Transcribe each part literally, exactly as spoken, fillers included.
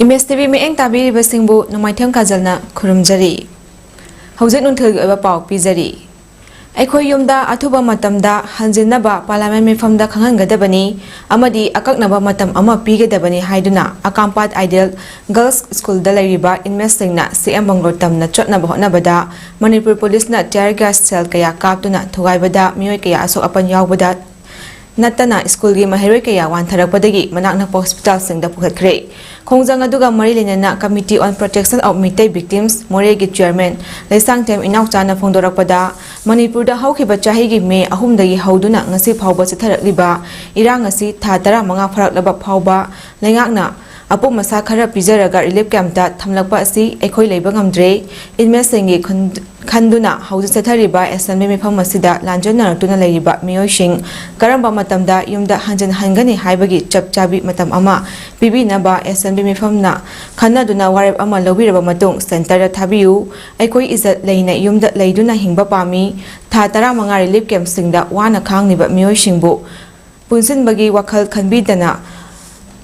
M ꯑꯦꯁ T V ꯃꯤꯠꯌꯦꯡ ꯇꯥꯕꯤꯔꯤꯕꯁꯤꯡꯕꯨ ꯅꯣꯡꯃꯥꯏꯊꯦꯝ ꯀꯥꯖꯜꯅ ꯈꯨꯔꯨꯝꯖꯔꯤ꯫ ꯍꯧꯖꯤꯛ ꯅꯨꯡꯊꯤꯜꯒꯤ ꯑꯣꯏꯕ ꯄꯥꯎ ꯄꯤꯖꯔꯤ꯫ ꯑꯩꯈꯣꯏ ꯌꯨꯝꯗ ꯑꯊꯨꯕ ꯃꯇꯝꯗ ꯍꯟꯖꯤꯟꯅꯕ ꯄꯥꯔꯂꯤꯌꯥꯃꯦꯟ ꯃꯤꯐꯝꯗ ꯈꯪꯍꯟꯒꯗꯕꯅꯤ ꯑꯃꯗꯤ ꯑꯀꯛꯅꯕ ꯃꯇꯝ ꯑꯃ ꯄꯤꯒꯗꯕꯅꯤ ꯍꯥꯏꯗꯨꯅ ꯑꯀꯥꯝꯄꯥꯠ ꯑꯥꯏꯗꯤꯌꯦꯜ ꯒꯔꯜꯁ ꯁ꯭ꯀꯨꯜꯗ ꯂꯩꯔꯤꯕ ꯏꯟꯃꯦꯁꯁꯤꯡꯅ ꯁꯤ ꯑꯦꯝ ꯕꯪꯒ꯭ꯂꯣ ꯇꯝꯅ ꯆꯠꯅꯕ ꯍꯣꯠꯅꯕꯗ ꯃꯅꯤꯄꯨꯔ ꯄꯨꯂꯤꯁꯅ ꯇꯤꯌꯔ ꯒ꯭ꯌꯥꯁ ꯁꯦꯜ ꯀꯌꯥ ꯀꯥꯞꯇꯨꯅ ꯊꯨꯒꯥꯏꯕꯗ ꯃꯤꯑꯣꯏ ꯀꯌꯥ ꯑꯁꯣꯛ ꯑꯄꯟ ꯌꯥꯎꯕꯗ ꯅꯠꯇꯅ ꯁ꯭ꯀꯨꯜꯒꯤ ꯃꯍꯩꯔꯣꯏ ꯀꯌꯥ ꯋꯥꯟꯊꯔꯛꯄꯗꯒꯤ ꯃꯅꯥꯛ ꯅꯛꯄ ꯍꯣꯁꯄꯤꯇꯥꯜꯁꯤꯡꯗ ꯄꯨꯈꯠꯈ꯭ꯔꯦ꯫ ꯈꯣꯡꯖꯪ ꯑꯗꯨꯒ ꯃꯔꯤ ꯂꯩꯅꯅ Committee on Protection of Meitei Victims, ꯃꯣꯔꯦꯒꯤ ꯆꯤꯌꯔꯃꯦꯟ ꯂꯩꯁꯥꯡꯊꯦꯝ ꯏꯅꯥꯎꯆꯥꯅ ꯐꯣꯡꯗꯣꯔꯛꯄꯗ, ꯃꯅꯤꯄꯨꯔꯗ ꯍꯧꯈꯤꯕ ꯆꯍꯤꯒꯤ ꯃꯦ ꯑꯍꯨꯝꯗꯒꯤ ꯍꯧꯗꯨꯅ ꯉꯁꯤ ꯐꯥꯎꯕ ꯆꯠꯊꯔꯛꯂꯤꯕ ꯏꯔꯥꯡ ꯑꯁꯤ ꯊꯥ ꯇꯔꯥꯃꯉꯥ ꯐꯥꯔꯛꯂꯕ ꯐꯥꯎꯕ ꯂꯩꯉꯥꯛꯅ ꯑꯄꯣꯛ ꯃꯁꯥ ꯈꯔ ꯄꯤꯖꯔꯒ ꯔꯤꯂꯤꯐ ꯀꯦꯝꯞꯇ ꯊꯝꯂꯛꯄ ꯑꯁꯤ ꯑꯩꯈꯣꯏ ꯂꯩꯕ ꯉꯝꯗ꯭ꯔꯦ꯫ ꯏꯟꯃꯦꯁꯁꯤꯡꯒꯤ ꯈꯨꯟ-, ꯈꯟꯗꯨꯅ ꯍꯧꯖꯤꯛ ꯆꯠꯊꯔꯤꯕ ꯑꯦꯁꯦꯝꯕ꯭ꯂꯤ ꯃꯤꯐꯝ ꯑꯁꯤꯗ ꯂꯥꯟꯖꯦꯟꯅꯔꯛꯇꯨꯅ ꯂꯩꯔꯤꯕ ꯃꯤꯑꯣꯏꯁꯤꯡ ꯀꯔꯝꯕ ꯃꯇꯝꯗ ꯌꯨꯝꯗ ꯍꯟꯖꯤꯟꯍꯟꯒꯅꯤ ꯍꯥꯏꯕꯒꯤ ꯆꯞ ꯆꯥꯕꯤ ꯃꯇꯝ ꯑꯃ ꯄꯤꯕꯤꯅꯕ ꯑꯦꯁꯦꯝꯕ꯭ꯂꯤ ꯃꯤꯐꯝꯅ ꯈꯟꯅꯗꯨꯅ ꯋꯥꯔꯦꯞ ꯑꯃ ꯂꯧꯕꯤꯔꯕ ꯃꯇꯨꯡ ꯁꯦꯟꯇꯔꯗ ꯊꯥꯕꯤꯌꯨ꯫ ꯑꯩꯈꯣꯏ ꯏꯖꯠ ꯂꯩꯅ ꯌꯨꯝꯗ ꯂꯩꯗꯨꯅ ꯍꯤꯡꯕ ꯄꯥꯝꯃꯤ꯫ ꯊꯥ ꯇꯔꯥꯃꯉꯥ ꯔꯤꯂꯤꯐ ꯀꯦꯝꯞꯁꯤꯡꯗ ꯋꯥꯅ ꯈꯥꯡꯂꯤꯕ ꯃꯤꯑꯣꯏꯁꯤꯡꯕꯨ ꯄꯨꯟꯁꯤꯟꯕꯒꯤ ꯋꯥꯈꯜ ꯈꯟꯕꯤꯗꯅ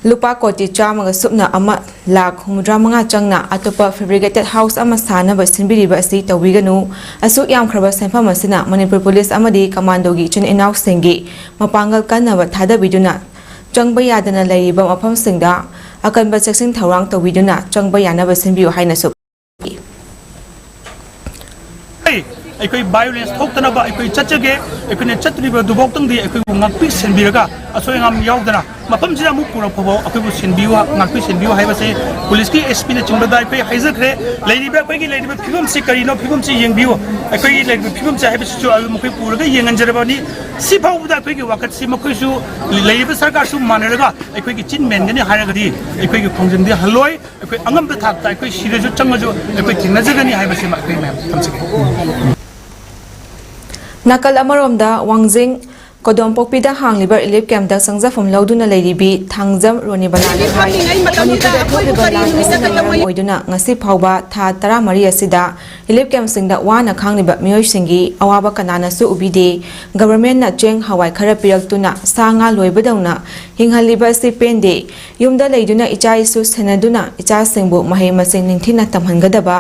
ꯂꯨꯄꯥ ꯀꯣꯇꯤ ꯆꯥꯝꯃꯒ ꯁꯨꯞꯅ ꯑꯃ ꯂꯥꯈ ꯍꯨꯝꯐꯨꯇꯔꯥ ꯃꯉꯥ ꯆꯪꯅ ꯑꯇꯣꯞꯄ ꯐꯦꯕ꯭ꯔꯤꯀꯦꯇꯦꯠ ꯍꯥꯎꯁ ꯑꯃ ꯁꯥꯅꯕ ꯁꯤꯟꯕꯤꯔꯤꯕ ꯑꯁꯤ ꯇꯧꯕꯤꯒꯅꯨ꯫ ꯑꯁꯨꯛ ꯌꯥꯝꯈ꯭ꯔꯕ ꯁꯦꯟꯐꯝ ꯑꯁꯤꯅ ꯃꯅꯤꯄꯨꯔ ꯄꯨꯂꯤꯁ ꯑꯃꯗꯤ ꯀꯃꯥꯟꯗꯣꯒꯤ ꯏꯆꯤꯟ ꯏꯅꯥꯎꯁꯤꯡꯒꯤ ꯃꯄꯥꯡꯒꯜ ꯀꯟꯅꯕ ꯊꯥꯗꯕꯤꯗꯨꯅ ꯆꯪꯕ ꯌꯥꯗꯅ ꯂꯩꯔꯤꯕ ꯃꯐꯝꯁꯤꯡꯗ ꯑꯀꯟꯕ ꯆꯦꯛꯁꯤꯟ ꯊꯧꯔꯥꯡ ꯇꯧꯕꯤꯗꯨꯅ ꯆꯪꯕ ꯌꯥꯅꯕ ꯁꯤꯟꯕꯤꯌꯨ ꯍꯥꯏꯅꯁꯨ ꯑꯩ, ꯑꯩꯈꯣꯏ ꯚꯥꯏꯑꯣꯂꯦꯟꯁ ꯊꯣꯛꯇꯅꯕ ꯑꯩꯈꯣꯏ ꯆꯠꯆꯒꯦ꯫ ꯑꯩꯈꯣꯏꯅ ꯆꯠꯇ꯭ꯔꯤꯕ ꯑꯗꯨꯐꯥꯎꯇꯪꯗꯤ ꯑꯩꯈꯣꯏꯕꯨ ꯉꯥꯛꯄꯤ ꯁꯦꯟꯕꯤꯔꯒ ꯑꯁꯣꯏ ꯑꯉꯥꯝ ꯌꯥꯎꯗꯅ ꯃꯐꯝꯁꯤꯗ ꯑꯃꯨꯛ ꯄꯨꯔꯛꯄꯐꯥꯎ ꯑꯩꯈꯣꯏꯕꯨ ꯁꯦꯟꯕꯤꯌꯨ, ꯉꯥꯛꯄꯤ ꯁꯦꯟꯕꯤꯌꯨ ꯍꯥꯏꯕꯁꯦ ꯄꯨꯂꯤꯁꯀꯤ ꯑꯦꯁ ꯄꯤꯅꯆꯤꯡꯕꯗ ꯑꯩꯈꯣꯏ ꯍꯥꯏꯖꯈ꯭ꯔꯦ꯫ ꯂꯩꯔꯤꯕ ꯑꯩꯈꯣꯏꯒꯤ ꯂꯩꯔꯤꯕ ꯐꯤꯕꯝꯁꯤ ꯀꯔꯤꯅꯣ, ꯐꯤꯕꯝꯁꯤ ꯌꯦꯡꯕꯤꯌꯨ꯫ ꯑꯩꯈꯣꯏꯒꯤ ꯂꯩꯔꯤꯕ ꯐꯤꯕꯝꯁꯦ ꯍꯥꯏꯕꯁꯤꯁꯨ ꯑꯗꯨ ꯃꯈꯣꯏ ꯄꯨꯔꯒ ꯌꯦꯡꯍꯟꯖꯔꯕꯅꯤ꯫ ꯁꯤ ꯐꯥꯎꯕꯗ ꯑꯩꯈꯣꯏꯒꯤ ꯋꯥꯀꯠꯁꯤ ꯃꯈꯣꯏꯁꯨ ꯂꯩꯔꯤꯕ ꯁꯔꯀꯥꯔꯁꯨ ꯃꯥꯟꯅꯔꯒ ꯑꯩꯈꯣꯏꯒꯤ ꯆꯤꯟ ꯃꯦꯟꯒꯅꯤ ꯍꯥꯏꯔꯒꯗꯤ ꯑꯩꯈꯣꯏꯒꯤ ꯈꯣꯡꯖꯪꯗꯤ ꯍꯜꯂꯣꯏ꯫ ꯑꯩꯈꯣꯏ ꯑꯉꯝꯕ ꯊꯥꯛꯇ ꯑꯩꯈꯣꯏ ꯁꯤꯔꯁꯨ ꯆꯪꯉꯁꯨ ꯑꯩꯈꯣꯏ ꯊꯦꯡꯅꯖꯒꯅꯤ ꯍꯥꯏꯕꯁꯤꯃ ꯑꯩꯈꯣꯏ ꯃꯌꯥꯝ ꯊꯝꯖꯒꯦ꯫ ꯅꯥꯀꯜ ꯑꯃꯔꯣꯝꯗ ꯋꯥꯡꯖꯤꯡ ꯄꯣꯗꯣꯝꯄꯣꯛꯄꯤꯗ ꯍꯥꯡꯂꯤꯕ ꯔꯤꯂꯤꯐ ꯀꯦꯝꯞꯇ ꯆꯪꯖꯐꯝ ꯂꯧꯗꯨꯅ ꯂꯩꯔꯤꯕꯤ ꯊꯥꯡꯖꯝ ꯔꯣꯅꯤꯕꯂꯥꯅ ꯍꯥꯏ, ꯃꯅꯤꯄꯨꯔꯗ ꯊꯣꯛꯂꯤꯕ ꯂꯥꯟ ꯑꯁꯤꯅ ꯃꯔꯝ ꯑꯣꯏꯗꯨꯅ ꯉꯁꯤ ꯐꯥꯎꯕ ꯊꯥ ꯇꯔꯥꯃꯔꯤ ꯑꯁꯤꯗ ꯔꯤꯂꯤꯐ ꯀꯦꯝꯞꯁꯤꯡꯗ ꯋꯥꯅ ꯈꯥꯡꯂꯤꯕ ꯃꯤꯑꯣꯏꯁꯤꯡꯒꯤ ꯑꯋꯥꯕ ꯀꯅꯥꯅꯁꯨ ꯎꯕꯤꯗꯦ꯫ ꯒꯚꯔꯟꯃꯦꯟꯠꯅ ꯆꯦꯡ ꯍꯋꯥꯏ ꯈꯔ ꯄꯤꯔꯛꯇꯨꯅ ꯁꯥ ꯉꯥ ꯂꯣꯏꯕꯗꯧꯅ ꯍꯤꯡꯍꯜꯂꯤꯕ ꯑꯁꯤ ꯄꯦꯟꯗꯦ꯫ ꯌꯨꯝꯗ ꯂꯩꯗꯨꯅ ꯏꯆꯥ ꯏꯁꯨ ꯁꯦꯟꯅꯗꯨꯅ ꯏꯆꯥꯁꯤꯡꯕꯨ ꯃꯍꯩ ꯃꯁꯤꯡ ꯅꯤꯡꯊꯤꯅ ꯇꯝꯍꯟꯒꯗꯕ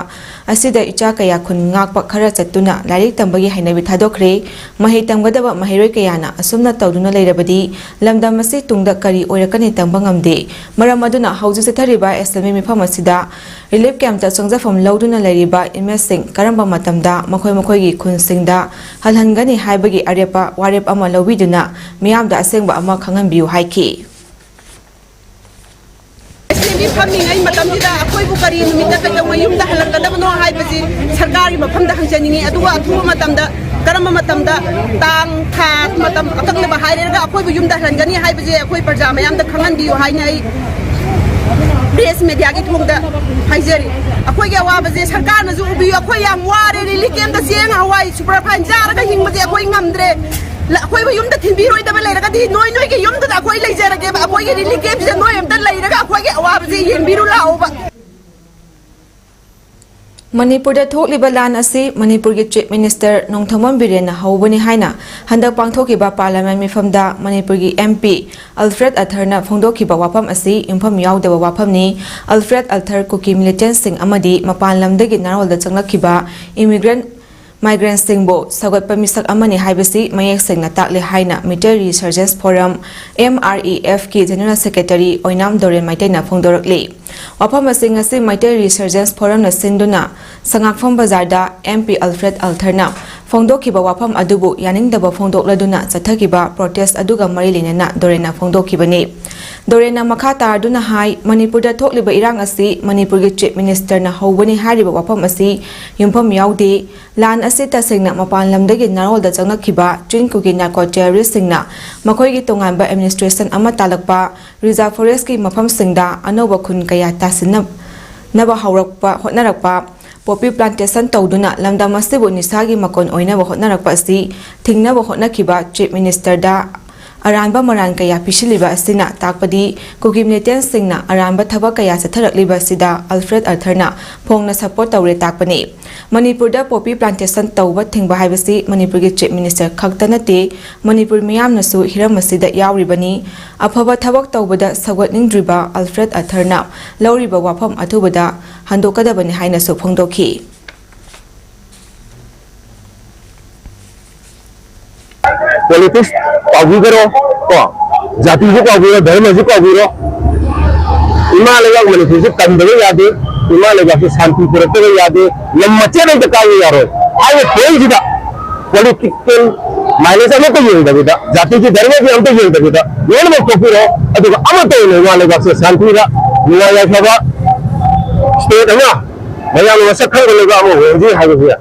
ꯑꯁꯤꯗ ꯏꯆꯥ ꯀꯌꯥ ꯈꯨꯟ ꯉꯥꯛꯄ ꯈꯔ ꯆꯠꯇꯨꯅ ꯂꯥꯏꯔꯤꯛ ꯇꯝꯕꯒꯤ ꯍꯩꯅꯕꯤ ꯊꯥꯗꯣꯛꯈ꯭ꯔꯦ꯫ ꯃꯍꯩ ꯇꯝꯒꯗꯕ ꯃꯍꯩꯔꯣꯏ ꯀꯌꯥꯅ ꯑꯁꯨꯝꯅ ꯇꯧꯗꯨꯅ ꯂꯩꯔꯕꯗꯤ ꯂꯝꯗꯝ ꯑꯁꯤ ꯇꯨꯡꯗ ꯀꯔꯤ ꯑꯣꯏꯔꯛꯀꯅꯤ ꯇꯝꯕ ꯉꯝꯗꯦ꯫ ꯃꯔꯝ ꯑꯗꯨꯅ ꯍꯧꯖꯤꯛ ꯆꯠꯊꯔꯤꯕ ꯑꯦꯁꯦꯝꯕ꯭ꯂꯤ ꯃꯤꯐꯝ ꯑꯁꯤꯗ ꯔꯤꯂꯤꯐ ꯀꯦꯝꯞꯇ ꯆꯪꯖꯐꯝ ꯂꯧꯗꯨꯅ ꯂꯩꯔꯤꯕ ꯏꯃꯦꯖꯁꯤꯡ ꯀꯔꯝꯕ ꯃꯇꯝꯗ ꯃꯈꯣꯏ ꯃꯈꯣꯏꯒꯤ ꯈꯨꯟꯁꯤꯡꯗ ꯍꯜꯍꯟꯒꯅꯤ ꯍꯥꯏꯕꯒꯤ ꯑꯔꯦꯞꯄ ꯋꯥꯔꯦꯞ ꯑꯃ ꯂꯧꯕꯤꯗꯨꯅ ꯃꯤꯌꯥꯝꯗ ꯑꯁꯦꯡꯕ ꯑꯃ ꯈꯪꯍꯟꯕꯤꯌꯨ ꯍꯥꯏꯈꯤ꯫ ꯑꯦꯁꯦꯝꯕ꯭ꯂꯤ ꯐꯝꯃꯤꯉꯩ ꯃꯇꯝꯁꯤꯗ ꯑꯩꯈꯣꯏꯕꯨ ꯀꯔꯤ ꯅꯨꯃꯤꯠꯇ ꯀꯩꯗꯧꯉꯩ ꯌꯨꯝꯗ ꯍꯜꯂꯛꯀꯗꯕꯅꯣ ꯍꯥꯏꯕꯁꯤ ꯁꯔꯀꯥꯔꯒꯤ ꯃꯐꯝꯗ ꯍꯪꯖꯅꯤꯡꯉꯤ꯫ ꯑꯗꯨꯒ ꯑꯊꯨꯕ ꯃꯇꯝꯗ ꯀꯔꯝꯕ ꯃꯇꯝꯗ, ꯇꯥꯡ, ꯊꯥ, ꯃꯇꯝ ꯑꯀꯛꯅꯕ ꯍꯥꯏꯔꯒ ꯑꯩꯈꯣꯏꯕꯨ ꯌꯨꯝꯗ ꯍꯜꯍꯟꯒꯅꯤ ꯍꯥꯏꯕꯁꯦ ꯑꯩꯈꯣꯏ ꯄ꯭ꯔꯖꯥ ꯃꯌꯥꯝꯗ ꯈꯪꯍꯟꯕꯤꯌꯨ ꯍꯥꯏꯅ ꯑꯩ ꯄ꯭ꯔꯦꯁ ꯃꯦꯗꯤꯌꯥꯒꯤ ꯊꯣꯡꯗ ꯍꯥꯏꯖꯔꯤ꯫ ꯑꯩꯈꯣꯏꯒꯤ ꯑꯋꯥꯕꯁꯦ ꯁꯔꯀꯥꯔꯅꯁꯨ ꯎꯕꯤꯌꯨ꯫ ꯑꯩꯈꯣꯏ ꯌꯥꯝ ꯋꯥꯔꯦ꯫ ꯔꯤꯂꯤꯐ ꯀꯦꯝꯞꯇ ꯆꯦꯡ, ꯍꯋꯥꯏ, ꯁꯨꯄꯔ ꯐꯥꯏꯟ ꯆꯥꯔꯒ ꯍꯤꯡꯕꯁꯦ ꯑꯩꯈꯣꯏ ꯉꯝꯗ꯭ꯔꯦ꯫ ꯂ-, ꯑꯩꯈꯣꯏꯕꯨ ꯌꯨꯝꯗ ꯊꯤꯟꯕꯤꯔꯣꯏꯗꯕ ꯂꯩꯔꯒꯗꯤ ꯅꯣꯏ ꯅꯣꯏꯒꯤ ꯌꯨꯝꯗꯨꯗ ꯑꯩꯈꯣꯏ ꯂꯩꯖꯔꯒꯦꯕ꯫ ꯑꯩꯈꯣꯏꯒꯤ ꯔꯤꯂꯤꯐ ꯀꯦꯝꯞꯁꯤꯗ ꯅꯣꯏ ꯑꯝꯇ ꯂꯩꯔꯒ ꯑꯩꯈꯣꯏꯒꯤ ꯑꯋꯥꯕꯁꯦ ꯌꯦꯡꯕꯤꯔꯨ ꯂꯥꯛꯑꯣꯕ꯫ ꯃꯅꯤꯄꯨꯔꯗ ꯊꯣꯛꯂꯤꯕ ꯂꯥꯟ ꯑꯁꯤ ꯃꯅꯤꯄꯨꯔꯒꯤ ꯆꯤꯐ ꯃꯤꯅꯤꯁꯇꯔ ꯅꯣꯡꯊꯣꯝꯕꯝ ꯕꯤꯔꯦꯟꯅ ꯍꯧꯕꯅꯤ ꯍꯥꯏꯅ ꯍꯟꯗꯛ ꯄꯥꯡꯊꯣꯛꯈꯤꯕ ꯄꯥꯔꯂꯤꯌꯥꯃꯦꯟ ꯃꯤꯐꯝꯗ ꯃꯅꯤꯄꯨꯔꯒꯤ ꯑꯦꯝ ꯄꯤ ꯑꯜꯐ꯭ꯔꯦꯗ ꯑꯜꯊꯔꯅ ꯐꯣꯡꯗꯣꯛꯈꯤꯕ ꯋꯥꯐꯝ ꯑꯁꯤ ꯌꯨꯝꯐꯝ ꯌꯥꯎꯗꯕ ꯋꯥꯐꯝꯅꯤ꯫ ꯑꯜꯐ꯭ꯔꯦꯗ ꯑꯜꯊꯔ ꯀꯨꯀꯤ ꯃꯤꯂꯤꯇꯦꯟꯠꯁꯤꯡ ꯑꯃꯗꯤ ꯃꯄꯥꯟ ꯂꯝꯗꯒꯤ ꯅꯥꯔꯣꯜꯗ ꯆꯪꯂꯛꯈꯤꯕ ꯏꯃꯤꯒ꯭ꯔꯦꯟꯠ ꯃꯥꯏꯒ꯭ꯔꯦꯟꯠꯁꯤꯡꯕꯨ ꯁꯧꯒꯠꯄ ꯃꯤꯁꯛ ꯑꯃꯅꯤ ꯍꯥꯏꯕꯁꯤ ꯃꯌꯦꯛ ꯁꯦꯡꯅ ꯇꯥꯛꯂꯦ ꯍꯥꯏꯅ Meitei resurgence forum, M R E ꯑꯦꯐꯀꯤ ꯖꯦꯅꯔꯦꯜ ꯁꯦꯀ꯭ꯔꯦꯇꯔꯤ ꯑꯣꯏꯅꯥꯝ ꯗꯣꯔꯦꯟ ꯃꯩꯇꯩꯅ ꯐꯣꯡꯗꯣꯔꯛꯂꯤ꯫ ꯋꯥꯐꯝ ꯑꯁꯤ ꯉꯁꯤ ꯃꯩꯇꯩ ꯔꯤꯁꯔꯖꯦꯟꯁ ꯐꯣꯔꯝꯅ ꯁꯤꯟꯗꯨꯅ ꯁꯉꯥꯛꯐꯝ ꯕꯖꯥꯔꯗ ꯑꯦꯝ ꯄꯤ ꯑꯜꯐ꯭ꯔꯦꯗ ꯑꯜꯊꯔꯅ ꯐꯣꯡꯗꯣꯛꯈꯤꯕ ꯋꯥꯐꯝ ꯑꯗꯨꯕꯨ ꯌꯥꯅꯤꯡꯗꯕ ꯐꯣꯡꯗꯣꯛꯂꯗꯨꯅ ꯆꯠꯊꯈꯤꯕ ꯄ꯭ꯔꯣꯇꯦꯁ ꯑꯗꯨꯒ ꯃꯔꯤ ꯂꯩꯅꯅ ꯗꯣꯔꯦꯟꯅ ꯐꯣꯡꯗꯣꯛꯈꯤꯕꯅꯤ꯫ ꯗꯣꯔꯦꯟꯅ ꯃꯈꯥ ꯇꯥꯔꯗꯨꯅ ꯍꯥꯏ, ꯃꯅꯤꯄꯨꯔꯗ ꯊꯣꯛꯂꯤꯕ ꯏꯔꯥꯡ ꯑꯁꯤ ꯃꯅꯤꯄꯨꯔꯒꯤ ꯆꯤꯐ ꯃꯤꯅꯤꯁꯇꯔꯅ ꯍꯧꯕꯅꯤ ꯍꯥꯏꯔꯤꯕ ꯋꯥꯐꯝ ꯑꯁꯤ ꯌꯨꯝꯐꯝ ꯌꯥꯎꯗꯦ꯫ ꯂꯥꯟ ꯑꯁꯤ ꯇꯁꯦꯡꯅ ꯃꯄꯥꯟ ꯂꯝꯗꯒꯤ ꯅꯥꯔꯣꯜꯗ ꯆꯪꯂꯛꯈꯤꯕ ꯆꯤꯡ ꯀꯨꯀꯤ ꯅꯥꯔꯀꯣ ꯇꯦꯔꯣꯔꯤꯁ꯭ꯠꯁꯤꯡꯅ ꯃꯈꯣꯏꯒꯤ ꯇꯣꯉꯥꯟꯕ ꯑꯦꯗꯃꯤꯅꯤꯁꯇ꯭ꯔꯦꯁꯟ ꯑꯃ ꯇꯥꯜꯂꯛꯄ ꯔꯤꯖꯥꯔꯚ ꯐꯣꯔꯦꯁ꯭ꯠꯀꯤ ꯃꯐꯝꯁꯤꯡꯗ ꯑꯅꯧꯕ ꯈꯨꯟ ꯀꯌꯥ ꯇꯥꯁꯤꯟꯅꯕ ꯍꯧꯔꯛꯄ, ꯍꯣꯠꯅꯔꯛꯄ, ꯄꯣꯄꯤ ꯄ꯭ꯂꯥꯟꯇꯦꯁꯟ ꯇꯧꯗꯨꯅ ꯂꯝꯗꯝ ꯑꯁꯤꯕꯨ ꯅꯤꯁꯥꯒꯤ ꯃꯀꯣꯟ ꯑꯣꯏꯅꯕ ꯍꯣꯠꯅꯔꯛꯄ ꯑꯁꯤ ꯊꯤꯡꯅꯕ ꯍꯣꯠꯅꯈꯤꯕ ꯆꯤꯐ ꯃꯤꯅꯤꯁꯇꯔꯗ ꯑꯔꯥꯟꯕ ꯃꯔꯥꯟ ꯀꯌꯥ ꯄꯤꯁꯤꯜꯂꯤꯕ ꯑꯁꯤꯅ ꯇꯥꯛꯄꯗꯤ ꯀꯨꯀꯤ ꯃꯤꯂꯤꯇꯦꯟꯁꯁꯤꯡꯅ ꯑꯔꯥꯟꯕ ꯊꯕꯛ ꯀꯌꯥ ꯆꯠꯊꯔꯛꯂꯤꯕ ꯑꯁꯤꯗ ꯑꯜꯐ꯭ꯔꯦꯗ ꯑꯜꯊꯔꯅ ꯐꯣꯡꯅ ꯁꯄꯣꯔꯠ ꯇꯧꯔꯦ ꯇꯥꯛꯄꯅꯤ꯫ ꯃꯅꯤꯄꯨꯔꯗ ꯄꯣꯄꯤ ꯄ꯭ꯂꯥꯟꯇꯦꯁꯟ ꯇꯧꯕ ꯊꯤꯡꯕ ꯍꯥꯏꯕꯁꯤ ꯃꯅꯤꯄꯨꯔꯒꯤ ꯆꯤꯐ ꯃꯤꯅꯤꯁꯇꯔ ꯈꯛꯇ ꯅꯠꯇꯦ, ꯃꯅꯤꯄꯨꯔ ꯃꯤꯌꯥꯝꯅꯁꯨ ꯍꯤꯔꯝ ꯑꯁꯤꯗ ꯌꯥꯎꯔꯤꯕꯅꯤ꯫ ꯑꯐꯕ ꯊꯕꯛ ꯇꯧꯕꯗ ꯁꯧꯒꯠꯅꯤꯡꯗ꯭ꯔꯤꯕ ꯑꯜꯐ꯭ꯔꯦꯗ ꯑꯜꯊꯔꯅ ꯂꯧꯔꯤꯕ ꯋꯥꯐꯝ ꯑꯊꯨꯕꯗ ꯍꯟꯗꯣꯛꯀꯗꯕꯅꯤ ꯍꯥꯏꯅꯁꯨ ꯐꯣꯡꯗꯣꯛꯈꯤ꯫ ꯄꯣꯂꯤꯇꯤꯛꯁ ꯀꯥꯎꯕꯤꯒꯔꯣ, ꯀꯣ, ꯖꯥꯇꯤꯁꯨ ꯀꯥꯎꯕꯤꯔꯣ, ꯙꯔꯃꯁꯨ ꯀꯥꯎꯕꯤꯔꯣ꯫ ꯏꯃꯥ ꯂꯩꯕꯥꯛ ꯃꯅꯤꯄꯨꯔꯁꯤ ꯀꯟꯗꯕ ꯌꯥꯗꯦ꯫ ꯏꯃꯥ ꯂꯩꯕꯥꯛꯁꯤ ꯁꯥꯟꯇꯤ ꯄꯨꯔꯛꯇꯕ ꯌꯥꯗꯦ꯫ ꯂꯝ ꯃꯆꯦꯠ ꯑꯃꯇ ꯀꯥꯏꯕ ꯌꯥꯔꯣꯏ꯫ ꯍꯥꯏꯔꯤꯕ ꯄꯣꯏꯟꯁꯤꯗ ꯄꯣꯂꯤꯇꯤꯀꯦꯜ ꯃꯥꯏꯅꯦꯁ ꯑꯃꯠꯇ ꯌꯦꯡꯗꯕꯤꯗ, ꯖꯥꯇꯤꯒꯤ ꯙꯔꯃꯒꯤ ꯑꯃꯠꯇ ꯌꯦꯡꯗꯕꯤꯗ ꯂꯣꯏꯅꯃꯛ ꯇꯣꯛꯄꯤꯔꯣ꯫ ꯑꯗꯨꯒ ꯑꯃꯠꯇ ꯑꯣꯏꯅ ꯏꯃꯥ ꯂꯩꯕꯥꯛꯁꯦ ꯁꯥꯟꯇꯤꯗ, ꯅꯨꯡꯉꯥꯏ ꯌꯥꯏꯐꯕ ꯁ꯭ꯇꯦꯠ ꯑꯃ, ꯃꯌꯥꯝꯅ ꯃꯁꯛ ꯈꯪꯕ ꯂꯩꯕꯥꯛ ꯑꯃ ꯑꯣꯏꯍꯟꯁꯤ ꯍꯥꯏꯕꯁꯦ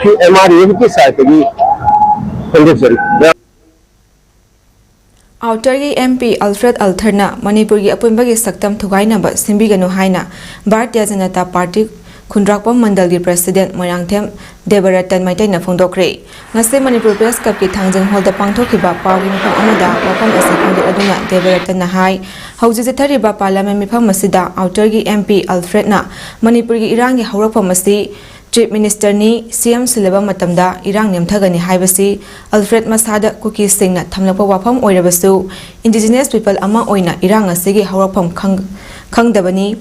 ꯁꯤ ꯑꯦꯝ ꯑꯥꯔ ꯗꯤ ꯑꯦꯐꯀꯤ ꯁꯥꯏꯠꯇꯒꯤ ꯐꯣꯡꯗꯣꯛꯆꯔꯤ꯫ ꯑꯥꯎꯇꯔꯒꯤ ꯑꯦꯝ ꯄꯤ ꯑꯜꯐ꯭ꯔꯦꯗ ꯑꯜꯊꯔꯅ ꯃꯅꯤꯄꯨꯔꯒꯤ ꯑꯄꯨꯟꯕꯒꯤ ꯁꯛꯇꯝ ꯊꯨꯒꯥꯏꯅꯕ ꯁꯤꯟꯕꯤꯒꯅꯨ ꯍꯥꯏꯅ ꯚꯥꯔꯇꯤꯌ ꯖꯅꯇꯥ ꯄꯥꯔꯇꯤ ꯈꯨꯟꯗ꯭ꯔꯥꯛꯄꯝ ꯃꯟꯗꯜꯒꯤ ꯄ꯭ꯔꯁꯤꯗꯦꯟ ꯃꯣꯏꯔꯥꯡꯊꯦꯝ ꯗꯦꯕꯔꯇꯟ ꯃꯩꯇꯩꯅ ꯐꯣꯡꯗꯣꯛꯈ꯭ꯔꯦ꯫ ꯉꯁꯤ ꯃꯅꯤꯄꯨꯔ ꯄ꯭ꯔꯦꯁ ꯀ꯭ꯂꯕꯀꯤ ꯊꯥꯡꯖꯤꯡ ꯍꯣꯜꯗ ꯄꯥꯡꯊꯣꯛꯈꯤꯕ ꯄꯥꯎꯒꯤ ꯃꯤꯐꯝ ꯑꯃꯗ ꯋꯥꯐꯝ ꯑꯁꯤ ꯐꯣꯡꯗꯣꯛꯂꯗꯨꯅ ꯗꯦꯕꯔꯇꯟꯅ ꯍꯥꯏ, ꯍꯧꯖꯤꯛ ꯆꯠꯊꯔꯤꯕ ꯄꯥꯔꯂꯤꯌꯥꯃꯦꯟ ꯃꯤꯐꯝ ꯑꯁꯤꯗ ꯑꯥꯎꯇꯔꯒꯤ ꯑꯦꯝ ꯄꯤ ꯑꯜꯐ꯭ꯔꯦꯗꯅ ꯃꯅꯤꯄꯨꯔꯒꯤ ꯏꯔꯥꯡꯒꯤ ꯍꯧꯔꯛꯐꯝ ꯑꯁꯤ ꯆꯤꯐ ꯃꯤꯅꯤꯁꯇꯔꯅꯤ, ꯁꯤ ꯑꯦꯝ ꯁꯤꯜꯂꯕ ꯃꯇꯝꯗ ꯏꯔꯥꯡ ꯅꯦꯝꯊꯒꯅꯤ ꯍꯥꯏꯕꯁꯤ ꯑꯜꯐ꯭ꯔꯦꯗ ꯃꯁꯥꯗ ꯀꯨꯀꯤꯁꯤꯡꯅ ꯊꯝꯂꯛꯄ ꯋꯥꯐꯝ ꯑꯣꯏꯔꯕꯁꯨ, ꯏꯟꯗꯤꯖꯤꯅꯁ ꯄꯤꯄꯜ ꯑꯃ ꯑꯣꯏꯅ ꯏꯔꯥꯡ ꯑꯁꯤꯒꯤ ꯍꯧꯔꯛꯐꯝ ꯈꯪ-, ꯈꯪꯗꯕꯅꯤ꯫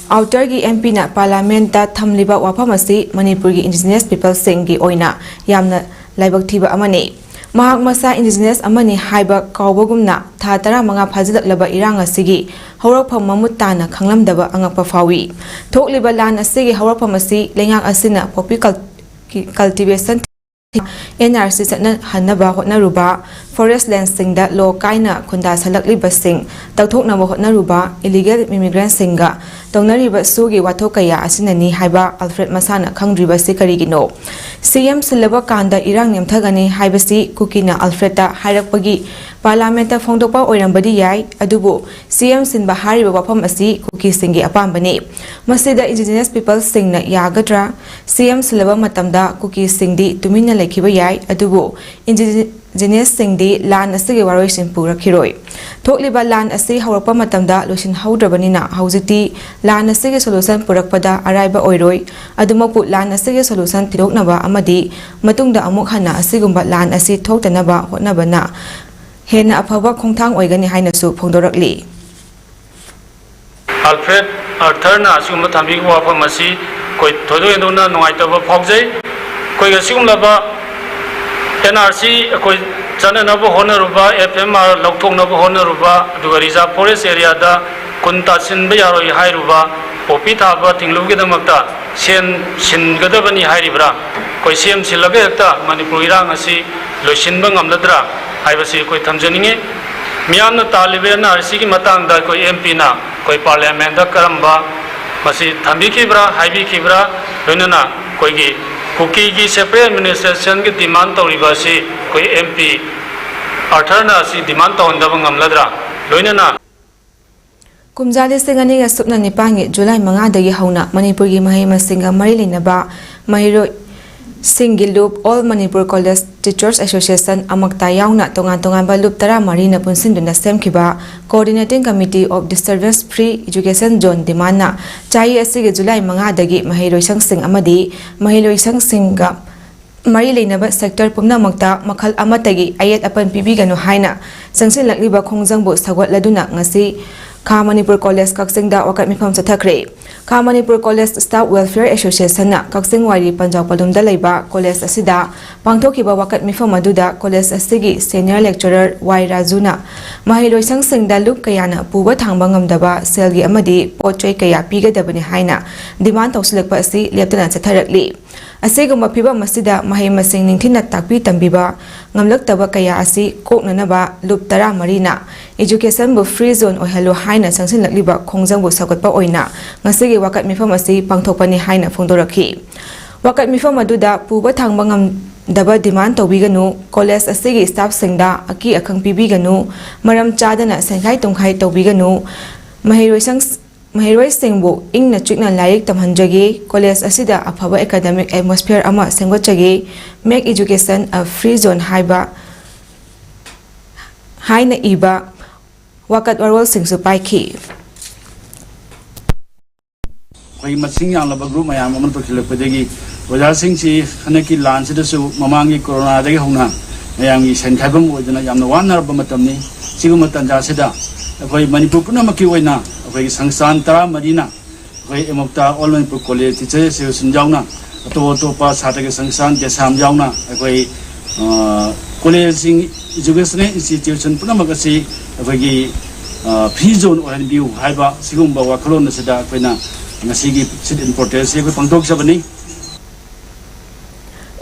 ꯑꯥꯎꯇꯔꯒꯤ ꯑꯦꯝ ꯄꯤꯅ ꯄꯥꯔꯂꯤꯌꯥꯃꯦꯟꯇ ꯊꯝꯂꯤꯕ ꯋꯥꯐꯝ ꯑꯁꯤ ꯃꯅꯤꯄꯨꯔꯒꯤ ꯏꯟꯗꯤꯖꯤꯅꯁ ꯄꯤꯄꯜꯁꯤꯡꯒꯤ ꯑꯣꯏꯅ ꯌꯥꯝꯅ ꯂꯥꯏꯕꯛ ꯊꯤꯕ ꯑꯃꯅꯤ꯫ ꯃꯍꯥꯛ ꯃꯁꯥ ꯏꯟꯗꯤꯖꯤꯅꯁ ꯑꯃꯅꯤ ꯍꯥꯏꯕ ꯀꯥꯎꯕꯒꯨꯝꯅ ꯊꯥ ꯇꯔꯥꯃꯉꯥ ꯐꯥꯖꯤꯜꯂꯛꯂꯕ ꯏꯔꯥꯡ ꯑꯁꯤꯒꯤ ꯍꯧꯔꯛꯐꯝ ꯃꯃꯨꯠ ꯇꯥꯅ ꯈꯪꯂꯝꯗꯕ ꯑꯉꯛꯄ ꯐꯥꯎꯏ꯫ ꯊꯣꯛꯂꯤꯕ ꯂꯥꯟ ꯑꯁꯤꯒꯤ ꯍꯧꯔꯛꯐꯝ ꯑꯁꯤ ꯂꯩꯉꯥꯛ ꯑꯁꯤꯅ ꯄꯣꯄꯤ ꯀꯜ-, cultivation and R C ꯆꯠꯅꯍꯟꯅꯕ ꯍꯣꯠꯅꯔꯨꯕ, forest ꯂꯦꯟꯁꯤꯡꯗ ꯂꯣ ꯀꯥꯏꯅ ꯈꯨꯟꯗꯥꯁꯜꯂꯛꯂꯤꯕꯁꯤꯡ ꯇꯧꯊꯣꯛꯅꯕ ꯍꯣꯠꯅꯔꯨꯕ, ꯏꯂꯤꯒꯦꯜ ꯏꯃꯤꯒ꯭ꯔꯦꯟꯁꯤꯡꯒ ꯇꯧꯅꯔꯤꯕ ꯁꯨꯒꯤ ꯋꯥꯊꯣꯛ ꯀꯌꯥ ꯑꯁꯤꯅꯅꯤ ꯍꯥꯏꯕ ꯑꯜꯐ꯭ꯔꯦꯗ ꯃꯁꯥꯅ ꯈꯪꯗ꯭ꯔꯤꯕꯁꯤ ꯀꯔꯤꯒꯤꯅꯣ? ꯁꯤ ꯑꯦꯝ ꯁꯤꯜꯂꯕ ꯀꯥꯟꯗ ꯏꯔꯥꯡ ꯅꯦꯝꯊꯒꯅꯤ ꯍꯥꯏꯕꯁꯤ ꯀꯨꯀꯤꯅ ꯑꯜꯐ꯭ꯔꯦꯗꯇ ꯍꯥꯏꯔꯛꯄꯒꯤ ꯄꯥꯔꯂꯥꯃꯦꯟꯠꯇ ꯐꯣꯡꯗꯣꯛꯄ ꯑꯣꯏꯔꯝꯕꯗꯤ ꯌꯥꯏ, ꯑꯗꯨꯕꯨ ꯁꯤꯑꯦꯝ ꯁꯤꯟꯕ ꯍꯥꯏꯔꯤꯕ ꯋꯥꯐꯝ ꯑꯁꯤ ꯀꯨꯀꯤꯁꯤꯡꯒꯤ ꯑꯄꯥꯝꯕꯅꯤ꯫ ꯃꯁꯤꯗ ꯏꯟꯗꯤꯖꯤꯅꯁ ꯄꯤꯄꯜꯁꯁꯤꯡꯅ ꯌꯥꯒꯗ꯭ꯔꯥ? ꯁꯤꯑꯦꯝ ꯁꯤꯜꯂꯕ ꯃꯇꯝꯗ ꯀꯨꯀꯤꯁꯤꯡꯗꯤ ꯇꯨꯃꯤꯟꯅ ꯂꯩꯈꯤꯕ ꯌꯥꯏ, ꯑꯗꯨꯕꯨ ꯏꯟꯗꯤꯖꯤꯅꯁꯁꯤꯡꯗꯤ ꯂꯥꯟ ꯑꯁꯤꯒꯤ ꯋꯥꯔꯣꯏꯁꯤꯟ ꯄꯨꯔꯛꯈꯤꯔꯣꯏ꯫ ꯊꯣꯛꯂꯤꯕ ꯂꯥꯟ ꯑꯁꯤ ꯍꯧꯔꯛꯄ ꯃꯇꯝꯗ ꯂꯣꯏꯁꯤꯟꯍꯧꯗ꯭ꯔꯕꯅꯤꯅ, ꯍꯧꯖꯤꯛꯇꯤ ꯂꯥꯟ ꯑꯁꯤꯒꯤ ꯁꯣꯂꯨꯁꯟ ꯄꯨꯔꯛꯄꯗ ꯑꯔꯥꯏꯕ ꯑꯣꯏꯔꯣꯏ꯫ ꯑꯗꯨꯃꯛꯄꯨ, ꯂꯥꯟ ꯑꯁꯤꯒꯤ ꯁꯣꯂꯨꯁꯟ ꯊꯤꯗꯣꯛꯅꯕ ꯑꯃꯗꯤ ꯃꯇꯨꯡꯗ ꯑꯃꯨꯛ ꯍꯟꯅ ꯑꯁꯤꯒꯨꯝꯕ ꯂꯥꯟ ꯑꯁꯤ ꯊꯣꯛꯇꯅꯕ ꯍꯣꯠꯅꯕꯅ ꯍꯦꯟꯅ ꯑꯐꯕ ꯈꯣꯡꯊꯥꯡ ꯑꯣꯏꯒꯅꯤ ꯍꯥꯏꯅꯁꯨ ꯐꯣꯡꯗꯣꯔꯛꯂꯤ꯫ ꯑꯜꯐ꯭ꯔꯦꯗ ꯑꯥꯔꯊꯔꯅ ꯑꯁꯤꯒꯨꯝꯕ ꯊꯝꯕꯤꯈꯤꯕ ꯋꯥꯐꯝ ꯑꯁꯤ ꯑꯩꯈꯣꯏ ꯊꯣꯏꯗꯣꯛ ꯍꯦꯟꯗꯣꯛꯅ ꯅꯨꯡꯉꯥꯏꯇꯕ ꯐꯥꯎꯖꯩ꯫ ꯑꯩꯈꯣꯏꯒꯤ ꯑꯁꯤꯒꯨꯝꯂꯕ ꯑꯦꯟ ꯑꯥꯔ ꯁꯤ ꯑꯩꯈꯣꯏ ꯆꯠꯅꯅꯕ ꯍꯣꯠꯅꯔꯨꯕ, ꯑꯦꯐ ꯑꯦꯝ ꯑꯥꯔ ꯂꯧꯊꯣꯛꯅꯕ ꯍꯣꯠꯅꯔꯨꯕ, ꯑꯗꯨꯒ ꯔꯤꯖꯥꯔꯚ ꯐꯣꯔꯦꯁ ꯑꯦꯔꯤꯌꯥꯗ ꯀꯨꯟ ꯇꯥꯁꯤꯟꯕ ꯌꯥꯔꯣꯏ ꯍꯥꯏꯔꯨꯕ ꯄꯣꯄꯤ ꯊꯥꯕ ꯊꯤꯡꯂꯨꯕꯒꯤꯗꯃꯛꯇ ꯁꯦꯝ ꯁꯤꯟꯒꯗꯕꯅꯤ ꯍꯥꯏꯔꯤꯕ꯭ꯔꯥ? ꯑꯩꯈꯣꯏ ꯁꯦꯝ ꯁꯤꯜꯂꯒ ꯍꯦꯛꯇ ꯃꯅꯤꯄꯨꯔ ꯏꯔꯥꯡ ꯑꯁꯤ ꯂꯣꯏꯁꯤꯟꯕ ꯉꯝꯂꯗ꯭ꯔꯥ ꯍꯥꯏꯕꯁꯤ ꯑꯩꯈꯣꯏ ꯊꯝꯖꯅꯤꯡꯉꯤ꯫ ꯃꯤꯌꯥꯝꯅ ꯇꯥꯜꯂꯤꯕ ꯑꯦꯟ ꯑꯥꯔ ꯁꯤꯒꯤ ꯃꯇꯥꯡꯗ ꯑꯩꯈꯣꯏ ꯑꯦꯝ ꯄꯤꯅ ꯑꯩꯈꯣꯏ ꯄꯥꯔꯂꯤꯌꯥꯃꯦꯟꯗ ꯀꯔꯝꯕ ꯃꯁꯤ ꯊꯝꯕꯤꯈꯤꯕ꯭ꯔꯥ, ꯍꯥꯏꯕꯤꯈꯤꯕ꯭ꯔꯥ? ꯂꯣꯏꯅꯅ ꯑꯩꯈꯣꯏꯒꯤ ꯀꯨꯀꯤꯒꯤ ꯁꯦꯄꯔꯦꯠ ꯑꯦꯗꯃꯤꯅꯤꯁꯇ꯭ꯔꯦꯁꯟꯒꯤ ꯗꯤꯃꯥꯟ ꯇꯧꯔꯤꯕ ꯑꯁꯤ ꯑꯩꯈꯣꯏ ꯑꯦꯝ ꯄꯤ ꯑꯥꯔꯊꯔꯅ ꯑꯁꯤ ꯗꯤꯃꯥꯟ ꯇꯧꯍꯟꯗꯕ ꯉꯝꯂꯗ꯭ꯔꯥ? ꯂꯣꯏꯅꯅ ꯀꯨꯝꯖꯥ ꯂꯤꯁꯤꯡ ꯑꯅꯤꯒ ꯁꯨꯞꯅ ꯅꯤꯄꯥꯟꯒꯤ ꯖꯨꯂꯥꯏ ꯃꯉꯥꯗꯒꯤ ꯍꯧꯅ ꯃꯅꯤꯄꯨꯔꯒꯤ ꯃꯍꯩ ꯃꯁꯤꯡꯒ ꯃꯔꯤ ꯂꯩꯅꯕ ꯃꯍꯩꯔꯣꯏꯁꯤꯡꯒꯤ ꯂꯨꯞ All Manipur College Teachers Association, ꯑꯃꯛꯇ ꯌꯥꯎꯅ ꯇꯣꯉꯥꯟ ꯇꯣꯉꯥꯟꯕ ꯂꯨꯞ ꯇꯔꯥꯃꯔꯤꯅ ꯄꯨꯟꯁꯤꯟꯗꯨꯅ ꯁꯦꯝꯈꯤꯕ Coordinating Committee of Disturbance Free Education Zone ꯗꯤꯃꯥꯟꯅ ꯆꯍꯤ ꯑꯁꯤꯒꯤ ꯖꯨꯂꯥꯏ ꯃꯉꯥꯗꯒꯤ ꯃꯍꯩꯔꯣꯏꯁꯪꯁꯤꯡ ꯑꯃꯗꯤ ꯃꯍꯩꯔꯣꯏꯁꯪꯁꯤꯡꯒ ꯃꯔꯤ ꯂꯩꯅꯕ ꯁꯦꯛꯇꯔ ꯄꯨꯝꯅꯃꯛꯇ ꯃꯈꯜ ꯑꯃꯠꯇꯒꯤ ꯑꯌꯦꯠ ꯑꯄꯟ ꯄꯤꯕꯤꯒꯅꯨ ꯍꯥꯏꯅ ꯆꯪꯁꯤꯜꯂꯛꯂꯤꯕ ꯈꯣꯡꯖꯪꯕꯨ ꯁꯧꯒꯠꯂꯗꯨꯅ ꯉꯁꯤ ꯈꯥ ꯃꯅꯤꯄꯨꯔ ꯀꯣꯂꯦꯖ ꯀꯛꯆꯤꯡꯗ ꯋꯥꯀꯠ ꯃꯤꯐꯝ ꯆꯠꯊꯈ꯭ꯔꯦ꯫ ꯈꯥ ꯃꯅꯤꯄꯨꯔ ꯀꯣꯂꯦꯖ ꯁ꯭ꯇꯥꯐ ꯋꯦꯜꯐꯤꯌꯔ ꯑꯦꯁꯣꯁꯤꯌꯦꯁꯟꯅ ꯀꯛꯆꯤꯡ ꯋꯥꯏꯔꯤ ꯄꯟꯖꯥꯎ ꯄꯂꯨꯝꯗ ꯂꯩꯕ ꯀꯣꯂꯦꯖ ꯑꯁꯤꯗ ꯄꯥꯡꯊꯣꯛꯈꯤꯕ ꯋꯥꯀꯠ ꯃꯤꯐꯝ ꯑꯗꯨꯗ ꯀꯣꯂꯦꯖ ꯑꯁꯤꯒꯤ ꯁꯦꯅꯤꯌꯔ ꯂꯦꯛꯆꯔꯔ ꯋꯥꯏ ꯔꯥꯖꯨꯅ ꯃꯍꯩꯂꯣꯏꯁꯪꯁꯤꯡꯗ ꯂꯨꯞ ꯀꯌꯥꯅ ꯄꯨꯕ ꯊꯥꯡꯕ ꯉꯝꯗꯕ ꯁꯦꯜꯒꯤ ꯑꯃꯗꯤ ꯄꯣꯠ ꯆꯩ ꯀꯌꯥ ꯄꯤꯒꯗꯕꯅꯤ ꯍꯥꯏꯅ ꯗꯤꯃꯥꯟ ꯇꯧꯁꯤꯜꯂꯛꯄ ꯑꯁꯤ ꯂꯦꯞꯇꯅ ꯆꯠꯊꯔꯛꯂꯤ꯫ ꯑꯁꯤꯒꯨꯝꯕ ꯐꯤꯚꯝ ꯑꯁꯤꯗ ꯃꯍꯩ ꯃꯁꯤꯡ ꯅꯤꯡꯊꯤꯅ ꯇꯥꯛꯄꯤ ꯇꯝꯕꯤꯕ ꯉꯝꯂꯛꯇꯕ ꯀꯌꯥ ꯑꯁꯤ ꯀꯣꯛꯅꯅꯕ ꯂꯨꯞ ꯇꯔꯥꯃꯔꯤꯅ ꯏꯖꯨꯀꯦꯁꯟꯕꯨ ꯐ꯭ꯔꯤ ꯖꯣꯟ ꯑꯣꯏꯍꯜꯂꯨ ꯍꯥꯏꯅ ꯆꯪꯁꯤꯜꯂꯛꯂꯤꯕ ꯈꯣꯡꯖꯪꯕꯨ ꯁꯧꯒꯠꯄ ꯑꯣꯏꯅ ꯉꯁꯤꯒꯤ ꯋꯥꯀꯠ ꯃꯤꯐꯝ ꯑꯁꯤ ꯄꯥꯡꯊꯣꯛꯄꯅꯤ ꯍꯥꯏꯅ ꯐꯣꯡꯗꯣꯔꯛꯈꯤ꯫ ꯋꯥꯀꯠ ꯃꯤꯐꯝ ꯑꯗꯨꯗ ꯄꯨꯕ ꯊꯥꯡꯕ ꯉꯝ-, ꯗꯕ ꯗꯤꯃꯥꯟ ꯇꯧꯕꯤꯒꯅꯨ꯫ ꯀꯣꯂꯦꯖ ꯑꯁꯤꯒꯤ ꯁ꯭ꯇꯥꯐꯁꯤꯡꯗ ꯑꯀꯤ ꯑꯈꯪ ꯄꯤꯕꯤꯒꯅꯨ꯫ ꯃꯔꯝ ꯆꯥꯗꯅ ꯁꯦꯟꯈꯥꯏ ꯇꯨꯝꯈꯥꯏ ꯇꯧꯕꯤꯒꯅꯨ꯫ ꯃꯍꯩꯔꯣꯏꯁꯪ-, ꯃꯍꯩꯔꯣꯏꯁꯤꯡꯕꯨ ꯏꯪꯅ ꯆꯤꯛꯅ ꯂꯥꯏꯔꯤꯛ ꯇꯝꯍꯟꯖꯒꯦ꯫ ꯀꯣꯂꯦꯖ ꯑꯁꯤꯗ ꯑꯐꯕ academic atmosphere ꯑꯃ ꯁꯦꯝꯒꯠꯆꯒꯦ꯫ Make education a free zone ꯍꯥꯏꯕ, ꯍꯥꯏꯅ ꯏꯕ ꯋꯥꯀꯠ ꯋꯥꯔꯣꯜꯁꯤꯡꯁꯨ ꯄꯥꯏꯈꯤ꯫ ꯑꯩꯈꯣꯏ ꯃꯁꯤꯡ ꯌꯥꯝꯂꯕ ꯒ꯭ꯔꯨꯞ ꯃꯌꯥꯝ ꯑꯃ ꯄꯨꯟꯁꯤꯜꯂꯛꯄꯗꯒꯤ ꯑꯣꯖꯥꯁꯤꯡꯁꯤ ꯍꯟꯗꯛꯀꯤ ꯂꯥꯟꯁꯤꯗꯁꯨ ꯃꯃꯥꯡꯒꯤ ꯀꯣꯔꯣꯅꯥꯗꯒꯤ ꯍꯧꯅ ꯃꯌꯥꯝꯒꯤ ꯁꯦꯟ ꯈꯥꯏꯐꯝ ꯑꯣꯏꯗꯨꯅ ꯌꯥꯝꯅ ꯋꯥꯅꯔꯕ ꯃꯇꯝꯅꯤ꯫ ꯁꯤꯒꯨꯝꯕ ꯇꯥꯟꯖꯥꯁꯤꯗ ꯑꯩꯈꯣꯏ ꯃꯅꯤꯄꯨꯔ ꯄꯨꯝꯅꯃꯛꯀꯤ ꯑꯣꯏꯅ ꯑꯩꯈꯣꯏꯒꯤ ꯁꯪꯁꯊꯥꯟ ꯇꯔꯥꯃꯔꯤꯅ ꯑꯩꯈꯣꯏ ꯑꯦꯃꯣꯛꯇꯥ, All Manipur College Teacher Association ꯌꯥꯎꯅ, ꯑꯇꯣꯞ ꯑꯇꯣꯞꯄ ꯁꯥꯇ꯭ꯔꯒꯤ ꯁꯪꯁꯊꯥꯟ, ꯗꯦꯁꯥꯝ ꯌꯥꯎꯅ ꯑꯩꯈꯣꯏ, ꯑ, ꯀꯣꯂꯦꯖꯁꯤꯡ, educational institution ꯄꯨꯝꯅꯃꯛ ꯑꯁꯤ ꯑꯩꯈꯣꯏꯒꯤ, ꯑ, free zone ꯑꯣꯏꯍꯟꯕꯤꯌꯨ ꯍꯥꯏꯕ ꯁꯤꯒꯨꯝꯕ ꯋꯥꯈꯜꯂꯣꯟ ꯑꯁꯤꯗ ꯑꯩꯈꯣꯏꯅ ꯉꯁꯤꯒꯤ sit in protest ꯑꯁꯤ ꯑꯩꯈꯣꯏ ꯄꯥꯡꯊꯣꯛꯆꯕꯅꯤ꯫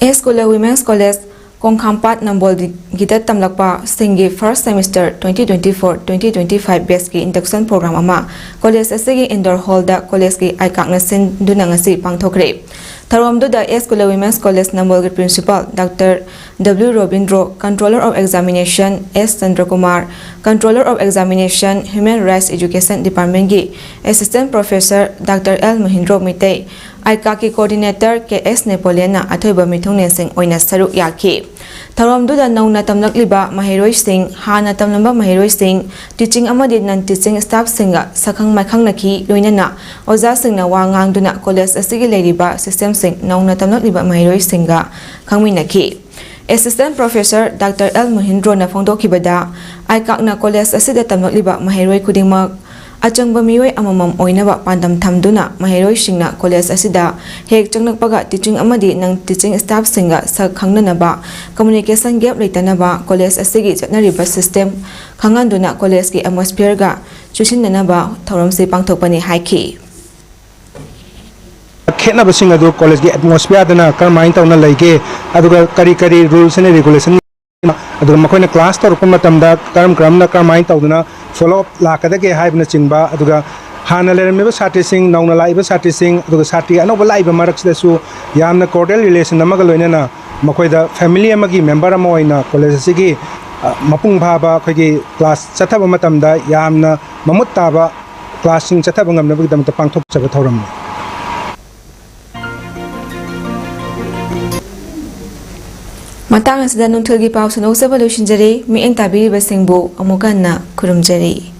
ꯑꯦꯁ ꯀꯨꯂ Women's College, ꯀꯣꯡꯈꯥꯝꯄꯥꯠ ꯅꯝꯕꯣꯜꯒꯤꯗ ꯇꯝꯂꯛꯄꯁꯤꯡꯒꯤ first semester twenty twenty-four twenty twenty-five batchꯀꯤ induction program ꯑꯃ ꯀꯣꯂꯦꯖ ꯑꯁꯤꯒꯤ indoor hallꯗ ꯀꯣꯂꯦꯖꯀꯤ ꯑꯥꯏꯀꯥꯛꯅ ꯁꯤꯟꯗꯨꯅ ꯉꯁꯤ ꯄꯥꯡꯊꯣꯛꯈ꯭ꯔꯦ꯫ ꯊꯧꯔꯝꯗꯨꯗ ꯑꯦꯁ ꯀꯨꯂ Women's College ꯅꯝꯕꯣꯜꯒꯤ principal Doctor W Robindro, Controller of Examination S ꯆꯟꯗ꯭ꯔꯀꯨꯃꯥꯔ, Controller of Examination Human Rights Education Departmentꯀꯤ Assistant Professor Doctor L ꯃꯍꯤꯟꯗ꯭ꯔꯣ Meitei, ꯑꯥꯏꯀꯥꯛꯀꯤ coordinator ꯀꯦ ꯑꯦꯁ ꯅꯦꯄꯣꯂꯤꯌꯟꯅ ꯑꯊꯣꯏꯕ ꯃꯤꯊꯨꯡꯂꯦꯟꯁꯤꯡ ꯑꯣꯏꯅ ꯁꯔꯨꯛ ꯌꯥꯈꯤ꯫ ꯊꯧꯔꯝꯗꯨꯗ ꯅꯧꯅ ꯇꯝꯂꯛꯂꯤꯕ ꯃꯍꯩꯔꯣꯏꯁꯤꯡ, ꯍꯥꯟꯅ ꯇꯝꯂꯝꯕ ꯃꯍꯩꯔꯣꯏꯁꯤꯡ, teaching ꯑꯃꯗꯤ non teaching staffꯁꯤꯡꯒ ꯁꯛꯈꯪ ꯃꯥꯏꯈꯪꯅꯈꯤ, ꯂꯣꯏꯅꯅ ꯑꯣꯖꯥꯁꯤꯡꯅ ꯋꯥ ꯉꯥꯡꯗꯨꯅ ꯀꯣꯂꯦꯖ ꯑꯁꯤꯒꯤ ꯂꯩꯔꯤꯕ systemꯁꯤꯡ ꯅꯧꯅ ꯇꯝꯂꯛꯂꯤꯕ ꯃꯍꯩꯔꯣꯏꯁꯤꯡꯒ ꯈꯪꯃꯤꯟꯅꯈꯤ꯫ Assistant Professor Doctor L ꯃꯍꯤꯟꯗ꯭ꯔꯣꯅ ꯐꯣꯡꯗꯣꯛꯈꯤꯕꯗ, ꯑꯥꯏꯀꯥꯛꯅ ꯀꯣꯂꯦꯖ ꯑꯁꯤꯗ ꯇꯝꯂꯛꯂꯤꯕ ꯃꯍꯩꯔꯣꯏ ꯈꯨꯗꯤꯡꯃꯛ ꯑꯆꯪꯕ ꯃꯤꯑꯣꯏ ꯑꯃꯃꯝ ꯑꯣꯏꯅꯕ ꯄꯥꯟꯗꯝ ꯊꯝꯗꯨꯅ ꯃꯍꯩꯔꯣꯏꯁꯤꯡꯅ ꯀꯣꯂꯦꯖ ꯑꯁꯤꯗ ꯍꯦꯛ ꯆꯪꯂꯛꯄꯒ teaching ꯑꯃꯗꯤ non teaching staffꯁꯤꯡꯒ ꯁꯛ ꯈꯪꯅꯅꯕ, communication gap ꯂꯩꯇꯅꯕ, ꯀꯣꯂꯦꯖ ꯑꯁꯤꯒꯤ ꯆꯠꯅꯔꯤꯕ system ꯈꯪꯍꯟꯗꯨꯅ ꯀꯣꯂꯦꯖꯀꯤ atmosphereꯒ ꯆꯨꯁꯤꯟꯅꯅꯕ ꯊꯧꯔꯝꯁꯤ ꯄꯥꯡꯊꯣꯛꯄꯅꯤ ꯍꯥꯏꯈꯤ꯫ ꯈꯦꯠꯅꯕꯁꯤꯡ ꯑꯗꯨ ꯀꯣꯂꯦꯖꯀꯤ atmosphereꯗꯅ ꯀꯔꯝꯍꯥꯏꯅ ꯇꯧꯅ ꯂꯩꯒꯦ, ꯑꯗꯨꯒ ꯀꯔꯤ ꯀꯔꯤ rules and regulation, ꯑꯗꯨꯒ ꯃꯈꯣꯏꯅ class ꯇꯧꯔꯛꯄ ꯃꯇꯝꯗ ꯀꯔꯝ ꯀꯔꯝꯅ ꯀꯔꯝꯍꯥꯏꯅ ꯇꯧꯗꯨꯅ follow up ꯂꯥꯛꯀꯗꯒꯦ ꯍꯥꯏꯕꯅꯆꯤꯡꯕ, ꯑꯗꯨꯒ ꯍꯥꯟꯅ ꯂꯩꯔꯝꯃꯤꯕ ꯁꯥꯇ꯭ꯔꯁꯤꯡ, ꯅꯧꯅ ꯂꯥꯛꯏꯕ ꯁꯥꯇ꯭ꯔꯁꯤꯡ, ꯑꯗꯨꯒ ꯁꯥꯇ꯭ꯔꯤ ꯑꯅꯧꯕ ꯂꯥꯛꯏꯕ ꯃꯔꯛꯁꯤꯗꯁꯨ ꯌꯥꯝꯅ cordial relation ꯑꯃꯒ ꯂꯣꯏꯅꯅ ꯃꯈꯣꯏꯗ ꯐꯦꯃꯤꯂꯤ ꯑꯃꯒꯤ ꯃꯦꯝꯕꯔ ꯑꯃ ꯑꯣꯏꯅ ꯀꯣꯂꯦꯖ ꯑꯁꯤꯒꯤ, ꯑ, ꯃꯄꯨꯡ ꯐꯥꯕ ꯑꯩꯈꯣꯏꯒꯤ ꯀ꯭ꯂꯥꯁ ꯆꯠꯊꯕ ꯃꯇꯝꯗ ꯌꯥꯝꯅ ꯃꯃꯨꯠ ꯇꯥꯕ ꯀ꯭ꯂꯥꯁꯁꯤꯡ ꯆꯠꯊꯕ ꯉꯝꯅꯕꯒꯤꯗꯃꯛꯇ ꯄꯥꯡꯊꯣꯛꯆꯕ ꯊꯧꯔꯝꯅꯤ꯫ ꯃꯇꯥꯡ ꯑꯁꯤꯗ ꯅꯨꯡꯊꯤꯜꯒꯤ ꯄꯥꯎ ꯁꯟꯗꯣꯛꯆꯕ ꯂꯣꯏꯁꯤꯟꯖꯔꯦ꯫ ꯃꯤꯠꯌꯦꯡ ꯇꯥꯕꯤꯔꯤꯕꯁꯤꯡꯕꯨ ꯑꯃꯨꯛ ꯍꯟꯅ ꯈꯨꯔꯨꯝꯖꯔꯤ꯫